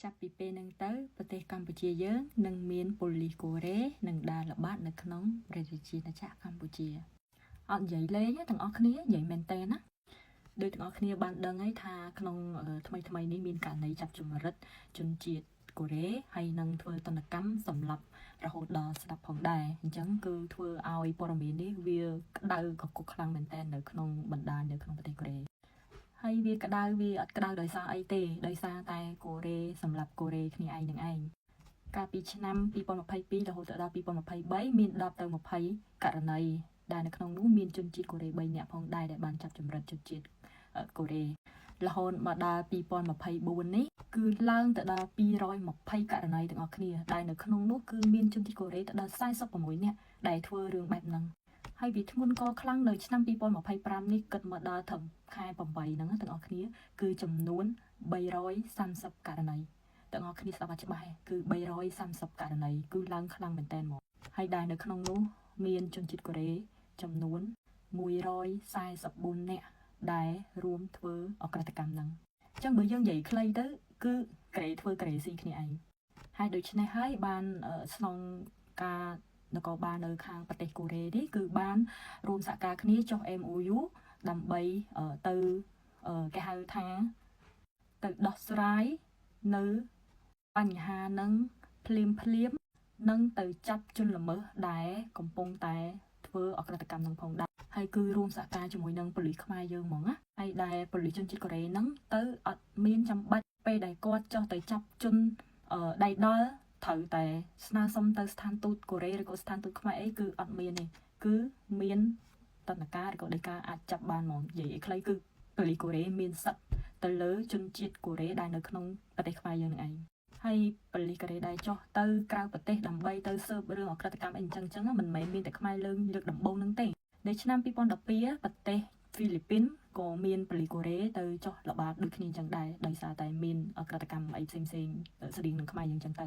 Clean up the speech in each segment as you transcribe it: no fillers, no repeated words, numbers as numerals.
ចាប់ពីពេលហ្នឹងទៅប្រទេសកម្ពុជាយើងនឹងមានប៉ូលីសកូរ៉េនឹងដើរល្បាតនៅក្នុងព្រះរាជាណាចក្រកម្ពុជាអត់និយាយលេងទេទាំងអស់គ្នានិយាយមែនតើណាដោយទាំងអស់គ្នាបានដឹងហើយថាក្នុងថ្មីថ្មីនេះមានករណីចាប់ជំរិតជនជាតិកូរ៉េហើយនឹងធ្វើទណ្ឌកម្មសម្រាប់រហូតដល់ស្លាប់ផងដែរអញ្ចឹងគឺធ្វើឲ្យព័ត៌មាននេះវាក្តៅកគុកខ្លាំងមែនតើនៅក្នុងបណ្ដាញនៅក្នុងប្រទេសកូរ៉េហើយវាក្តៅវាអត់ក្តៅដោយសារអីទេដោយសារតែកូរ៉េសម្រាប់កូរ៉េគ្នាឯងនឹងឯងកាលពីឆ្នាំ2022រហូតដល់2023មាន10ទៅ20ករណីដែលនៅក្នុងនោះមានជនជាតិកូរ៉េ3នាក់ផងដែរដែលបានចាប់ចម្រិតជនជាតិកូរ៉េរហូតមកដល់2024នេះគឺឡើងទៅដល់220ករណីទាំងអស់គ្នាដែលនៅក្នុងនោះគឺមានជនជាតិកូរ៉េទៅដល់46នាក់ដែលធ្វើរឿងបែបហ្នឹងហើយវាធ្ងន់កខ្លាំងនៅឆ្នាំ2025នេះគិតមកដល់ត្រឹមខែ8ហ្នឹងទាំងអស់គ្នាគឺចំនួន330ករណីទាំងអស់គ្នាស្ដាប់ឲ្យច្បាស់គឺ330ករណីគឺឡើងខ្លាំងមែនតើមកហើយដែលនៅក្នុងនោះមានជនជាតិកូរ៉េចំនួន144នាក់ដែលរួមធ្វើឧក្រិដ្ឋកម្មហ្នឹងអញ្ចឹងបើយើងនិយាយខ្លីទៅគឺកូរ៉េធ្វើកូរ៉េស៊ីគ្នាឯងហើយដូច្នេះហើយបានស្នងការនគរបាលនៅខាងប្រទេសកូរ៉េនេះគឺបានរួមសហការគ្នាចុះ MOU ដើម្បីទៅគេហៅថាទៅដោះស្រាយនៅបញ្ហានឹងភ្លាមភ្លាមនិងទៅចាប់ជនល្មើសដែលកំពុងតែធ្វើឧក្រិដ្ឋកម្មនឹងផងដែរហើយគឺរួមសហការជាមួយនឹងប៉ូលីសខ្មែរយើងហ្មងណាហើយដែលប៉ូលីសជនជាតិកូរ៉េហ្នឹងទៅអត់មានចាំបាច់ពេលដែលគាត់ចុះទៅចាប់ជនដៃដល់ត្រូវតែស្នើសុំទៅស្ថានទូតកូរ៉េឬក៏ស្ថានទូតខ្មែរអីគឺអត់មានទេគឺមានតន្តការឬក៏ដីកាអាចចាប់បានហ្មងនិយាយឲ្យខ្លីគឺប៉ូលីសកូរ៉េមានសិទ្ធិទៅលើជនជាតិកូរ៉េដែលនៅក្នុងប្រទេសខ្មែរយើងនឹងឯងហើយប៉ូលីសកូរ៉េដែលចុះទៅក្រៅប្រទេសដើម្បីទៅស៊ើបរឿងឧក្រិដ្ឋកម្មអីអញ្ចឹងអញ្ចឹងមិនមែនមានតែខ្មែរលើកលើកដំបូងហ្នឹងទេនៅឆ្នាំ2012ប្រទេសហ្វីលីពីនក៏មានប៉ូលីសកូរ៉េទៅចុះល្បាតដូចគ្នាអញ្ចឹងដែរដោយសារតែមានឧក្រិដ្ឋកម្មអីផ្សេងផ្សេងស្តៀងនឹងខ្មែរយើងអញ្ចឹងទៅ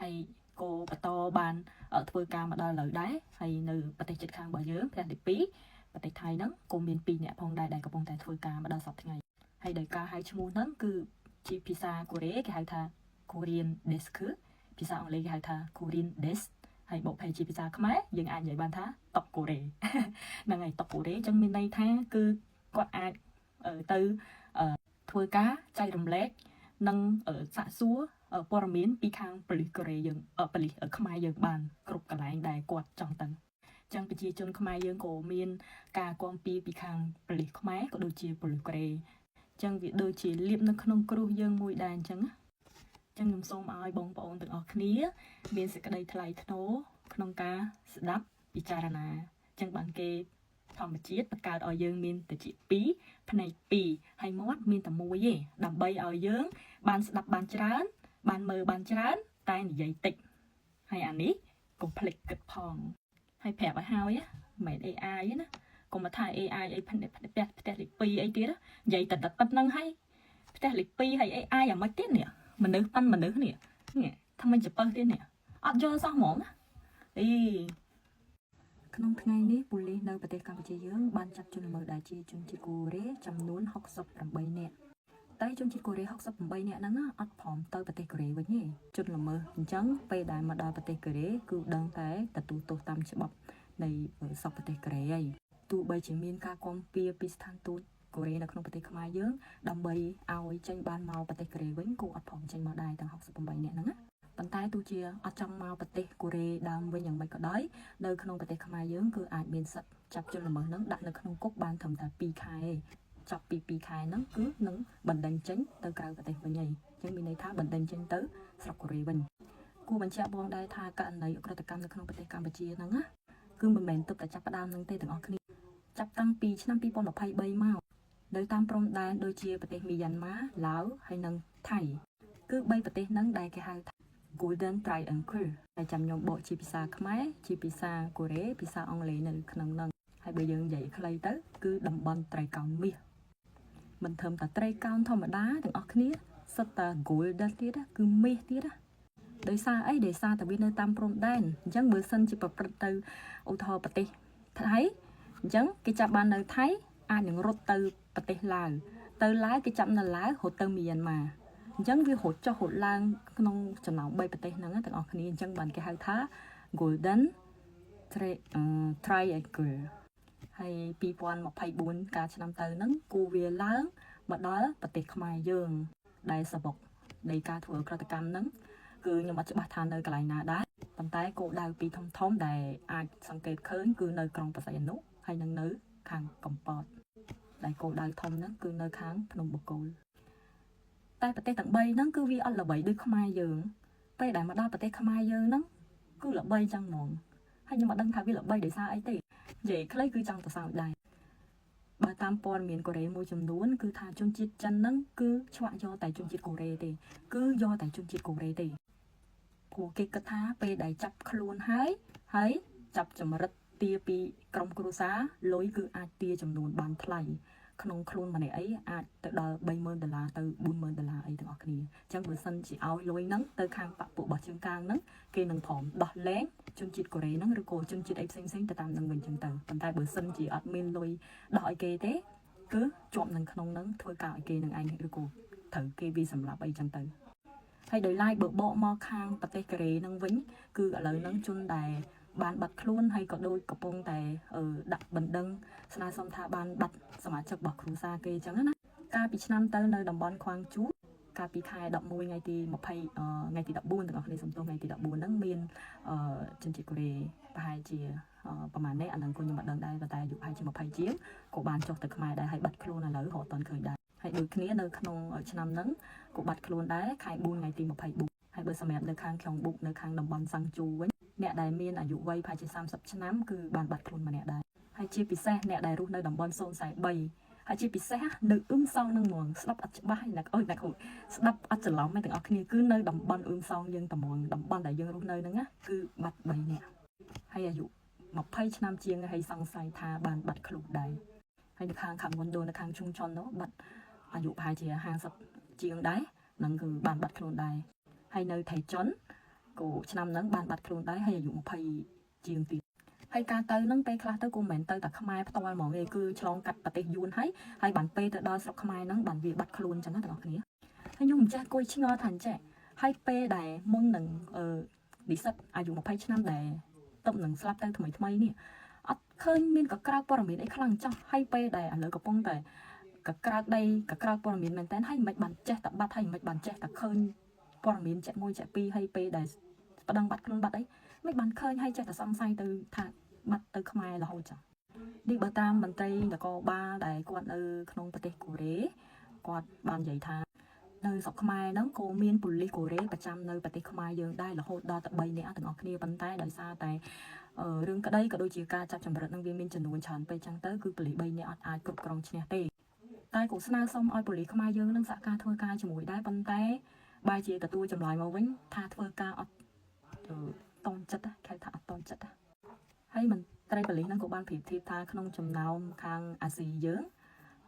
ហើយក៏បន្តបានធ្វើការមកដល់ឥឡូវដែរហើយនៅប្រទេសជិតខាងរបស់យើងផ្ទះទី2ប្រទេសថៃហ្នឹងក៏មាន2នាក់ផងដែរដែលកំពុងតែធ្វើការមកដល់សប្តាហ៍ថ្ងៃហើយដោយការហៅឈ្មោះហ្នឹងគឺជាភាសាកូរ៉េគេហៅថា Korean Desk ភាសាអង់គ្លេសគេហៅថា Korean Desk ហើយបកប្រែជាភាសាខ្មែរយើងអាចនិយាយបានថាតុកកូរ៉េហ្នឹងហើយតុកកូរ៉េអញ្ចឹងមានន័យថាគឺគាត់អាចទៅធ្វើការចែករំលែកនិងសាកសួរព័ត៌មានពីខាងប៉ូលីសកូរ៉េយើងប៉ូលីសខ្មែរយើងបានគ្រប់កន្លែងដែលគាត់ចង់ទៅចឹងប្រជាជនខ្មែរយើងក៏មានការគាំពារពីខាងប៉ូលីសខ្មែរក៏ដូចជាប៉ូលីសកូរ៉េចឹងវាដូចជាលៀបនៅក្នុងគ្រោះយើងមួយដែរអញ្ចឹងណាចឹងខ្ញុំសូមឲ្យបងប្អូនទាំងអស់គ្នា មានសេចក្តីថ្លៃថ្នូរក្នុងការស្ដាប់ពិចារណាចឹងបានគេធម្មជាតិបង្កើតឲ្យយើងមានតិច2ផ្នែក2ហើយមាត់មានតែមួយទេដើម្បីឲ្យយើង បានស្ដាប់បានច្រើន បានមើលបានច្រើន តែនិយាយតិចហើយអានេះកុំភ្លេចគិតផងហើយប្រាប់ឲ្យហើយមិនមែន AI ទេណាកុំមកថា AI អីផ្ទះផ្ទះផ្ទះលេខ2អីទៀតនិយាយតែតែប៉ុណ្្នឹងហើយផ្ទះលេខ2ហើយ AI អាមិនទៀតនេះមនុស្សប៉ិនមនុស្សនេះនេះថាមិនចពឹសទៀតនេះអត់យល់សោះហ្មងណាអីក្នុងថ្ងៃនេះប៉ូលីសនៅប្រទេសកម្ពុជាយើងបានចាប់ជនល្មើសដែលជាជនជាតិកូរ៉េចំនួន68នាក់តែជនជាតិកូរ៉េ68នាក់ហ្នឹងអត់ព្រមទៅប្រទេសកូរ៉េវិញទេជនល្មើសអញ្ចឹងពេលដែលមកដល់ប្រទេសកូរ៉េគឺដឹងតែទទួលទោសតាមច្បាប់នៃសពប្រទេសកូរ៉េហើយទោះបីជាមានការគាំពៀពីស្ថានទូតកូរ៉េនៅក្នុងប្រទេសខ្មែរយើងដើម្បីឲ្យចេញបានមកប្រទេសកូរ៉េវិញគូអត់ព្រមចេញមកដែរទាំង68នាក់ហ្នឹងណាប៉ុន្តែទោះជាអត់ចង់មកប្រទេសកូរ៉េដើមវិញយ៉ាងម៉េចក៏ដោយនៅក្នុងប្រទេសខ្មែរយើងគឺអាចមានសិទ្ធិចាប់ជនល្មើសហ្នឹងដាក់នៅក្នុងគុកបានត្រឹមតែ2ខែឯងចាប់ពី2ខែហ្នឹងគឺនឹងបណ្ដេញចេញទៅក្រៅប្រទេសវិញហើយអញ្ចឹងមានន័យថាបណ្ដេញចេញទៅស្រុកកូរ៉េវិញគួរបញ្ជាក់បងដែរថាករណីឧក្រិដ្ឋកម្មនៅក្នុងប្រទេសកម្ពុជាហ្នឹងណាគឺមិនមែនទើបតែចាប់ផ្ដើមហ្នឹងទេទាំងអស់គ្នាចាប់តាំងពីឆ្នាំ2023មកនៅតាមព្រំដែនដូចជាប្រទេសមីយ៉ាន់ម៉ាឡាវហើយនិងថៃគឺ3ប្រទេសហ្នឹងដែលគេហៅថា Golden Triangle ហើយចាំខ្ញុំបកជាភាសាខ្មែរជាភាសាកូរ៉េភាសាអង់គ្លេសនៅក្នុងហ្នឹងហើយបើយើងនិយាយខ្លីទៅគឺតំបន់ត្រីកោណមាសមិនត្រឹមតែត្រីកោណធម្មតាទាំងអស់គ្នាសុទ្ធតែ golden ទៀតណាគឺមាសទៀតណាដោយសារអីដោយសារតែវានៅតាមព្រំដែនអញ្ចឹងបើសិនជាប្រព្រឹត្តទៅឧទាហរណ៍ប្រទេសថៃអញ្ចឹងគេចាប់បាននៅថៃអាចនឹងរត់ទៅប្រទេសឡាវទៅឡាវគេចាប់នៅឡាវរត់ទៅមីយ៉ាន់ម៉ាអ អញ្ចឹងវារត់ចុះរត់ឡើងក្នុងចំណោម3ប្រទេសហ្នឹងណាទាំងអស់គ្នាអញ្ចឹងបានគេហៅថា Golden Triangle ហើយ2024កាលឆ្នាំទៅហ្នឹងគូវាឡើងមកដល់ប្រទេសខ្មែរយើង ដែលសបុកនៃការធ្វើឧក្រិដ្ឋកម្មហ្នឹងគឺខ្ញុំអត់ច្បាស់ថានៅកន្លែងណាដែរប៉ុន្តែគោលដៅពីរធំធំៗដែលអាចសង្កេតឃើញគឺនៅក្រុងបរសៃអនុហើយនិងនៅខាងកំពតដែលគោលដៅធំហ្នឹងគឺនៅខាងភ្នំបូកគោតែប្រទេសទាំង3ហ្នឹងគឺវាអត់ល្បីដូចខ្មែរយើងពេលដែលមកដល់ប្រទេសខ្មែរយើងហ្នឹងគឺល្បីចឹងហ្មងហើយខ្ញុំអត់ដឹងថាវាល្បីដោយសារអីទេនិយាយខ្លីគឺចង់ទៅសើចដែរបើតាមព័ត៌មានកូរ៉េមួយចំនួនគឺថាជនជាតិចិនហ្នឹងគឺឆ្វាក់យកតែជនជាតិកូរ៉េទេគឺយកតែជនជាតិកូរ៉េទេព្រោះគេគិតថាពេលដែលចាប់ខ្លួនហើយហើយចាប់ចម្រិតទាពីក្រុមគ្រួសារលុយគឺអាចទាចំនួនបានថ្លៃក្នុងខ្លួនម្នាក់អីអាចទៅដល់30000ដុល្លារទៅ40000ដុល្លារអីទាំងអស់គ្នាអញ្ចឹងបើសិនជាឲ្យលុយហ្នឹងទៅខាងបពពួករបស់ជើងកាងហ្នឹងគេនឹងព្រមដោះលែងជនជាតិកូរ៉េហ្នឹងឬក៏ជនជាតិអីផ្សេងៗទៅតាមនឹងវិញអញ្ចឹងទៅប៉ុន្តែបើសិនជាអត់មានលុយដោះឲ្យគេទេគឺជាប់នឹងក្នុងហ្នឹងធ្វើការឲ្យគេនឹងឯងឬក៏ត្រូវគេវាសម្លាប់អីចឹងទៅហើយដោយឡែកបើបកមកខាងប្រទេសកូរ៉េហ្នឹងវិញគឺឥឡូវហ្នឹងជនដែលបានបាត់ខ្លួនហើយក៏ដូចកំពុងតែដាក់បណ្ដឹងស្នើសុំថាបានបាត់សមាជិករបស់គ្រួសារគេអញ្ចឹងណាកាលពីឆ្នាំទៅនៅតំបន់ខ្វាងជូកាលពីខែ11ថ្ងៃទី20ថ្ងៃទី14ទាំងអស់គ្នាសំទោសថ្ងៃទី14ហ្នឹងមានជនជាតិកូរ៉េប្រហែលជាប្រហែលនេះអាហ្នឹងក៏ខ្ញុំមិនដឹងដែរប៉ុន្តែអាយុប្រហែលជា20ជាងក៏បានចុះទៅខ្មែរដែរហើយបាត់ខ្លួនឥឡូវរកអត់ទាន់ឃើញដែរហើយដូចគ្នានៅក្នុងឆ្នាំហ្នឹងក៏បាត់ខ្លួនដែរខែ4ថ្ងៃទី24ហើយបើសម្រាប់នៅខាងក្រុងបុកនៅខាងតំបន់សាំងជូវិញអ្នកដែលមានអាយុវ័យប្រហែលជា30ឆ្នាំគឺបានបាត់ខ្លួនម្នាក់ដែរហើយជាពិសេសអ្នកដែលរស់នៅតំបន់043ហើយជាពិសេសនៅអ៊ឹមសងនឹងហ្មងស្ដាប់អត់ច្បាស់ណាអូយណាគ្រូស្ដាប់អត់ច្រឡំទេទាំងអស់គ្នាគឺនៅតំបន់អ៊ឹមសងយើងត្មងតំបន់ដែលយើងរស់នៅហ្នឹងណាគឺបាត់3នាក់ហើយអាយុ20ឆ្នាំជាងហើយសង្ស័យថាបានបាត់ខ្លួនដែរហើយនៅខាងខាងមុនដូនៅខាងជុងចុននោះបាត់អាយុប្រហែលជា50ជាងដែរនឹងគឺបានបាត់ខ្លួនដែរហើយនៅថៃចុនក៏ឆ្នាំហ្នឹងបានបាត់ខ្លួនដែរហើយអាយុ20ជាងទៀតហើយការទៅហ្នឹងពេលខ្លះទៅក៏មិនមែនទៅតែខ្មែរផ្ទាល់ហ្មងទេគឺឆ្លងកាត់ប្រទេសយួនហើយហើយបានពេលទៅដល់ស្រុកខ្មែរហ្នឹងបានវាបាត់ខ្លួនចឹងណាទាំងអស់គ្នាហើយខ្ញុំមិនចេះគួយឆ្ងល់ថាអញ្ចេះហើយពេលដែលមុននឹងអឺនិស្សិតអាយុ20ឆ្នាំដែលតបនឹងស្លាប់ទៅថ្មីថ្មីនេះអត់ឃើញមានកក្រើកព័ត៌មានអីខ្លាំងចោះហើយពេលដែលឥឡូវកំពុងតែកក្រើកដីកក្រើកព័ត៌មានមែនតើហើយមិនបានចេះតែបាត់ហើយមិនបានចេះតែឃើញព័ត៌មានចាក់មួយចាក់ពីរហើយពេលដែលប្តឹងបាត់ខ្លួនបាត់អីមិនបានឃើញហើយចេះតែសង្ស័យទៅថាបាត់ទៅខ្មែររហូតចឹងនេះបើតាមមន្ត្រីនគរបាលដែលគាត់នៅក្នុងប្រទេសកូរ៉េគាត់បាននិយាយថានៅស្រុកខ្មែរហ្នឹងក៏មានប៉ូលីសកូរ៉េប្រចាំនៅប្រទេសខ្មែរយើងដែររហូតដល់តែ3នាក់ទាំងអស់គ្នាប៉ុន្តែដោយសារតែរឿងក្តីក៏ដូចជាការចាប់ចម្រិតនឹងវាមានចំនួនច្រើនពេកចឹងទៅគឺប៉ូលីស3នាក់អត់អាចគ្រប់គ្រងឈ្នះទេតែក៏ស្នើសុំឲ្យប៉ូលីសខ្មែរយើងនឹងសហការធ្វើការជាមួយដែរប៉ុន្តែបែរជាទទួលចម្លើយមកវិញថាធ្វើការអត់តន់ចិត្តគេថាអត់តន់ចិត្តហើយមន្ត្រីប៉ូលីសហ្នឹងក៏បានប្រៀបធៀបថាក្នុងចំណោមខាងអាស៊ីយើង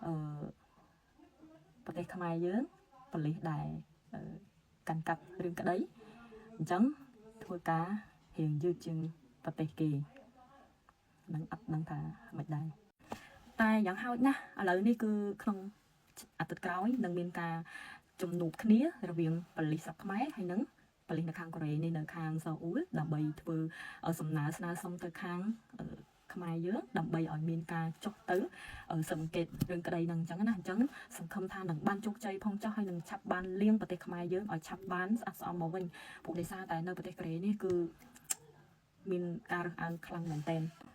អឺប្រទេសខ្មែរយើងប៉ូលីសដែលកាន់កាប់រឿងក្តីអញ្ចឹងធ្វើការរៀងយឺតជាងប្រទេសគេនឹងអត់ដឹងថាមិនដែរតែយ៉ាងហោចណាស់ឥឡូវនេះគឺក្នុងអាទិត្យក្រោយនឹងមានការជំនួបគ្នារវាងប៉ូលីសស្រុកខ្មែរហើយនិងប៉ូលីសនៅខាងកូរ៉េនេះនៅខាងសូអ៊ូលដើម្បីធ្វើសំណើស្នើសុំទៅខាងខ្មែរយើងដើម្បីឲ្យមានការចុះទៅសង្កេតរឿងក្តីនឹងអញ្ចឹងណាអញ្ចឹងសង្ឃឹមថានឹងបានជោគជ័យផងចុះហើយនឹងឆាប់បានលៀងប្រទេសខ្មែរយើងឲ្យឆាប់បានស្អាតស្អំមកវិញព្រោះដោយសារតែនៅប្រទេសកូរ៉េនេះគឺមានការរើសអើងខ្លាំងមែនទែន។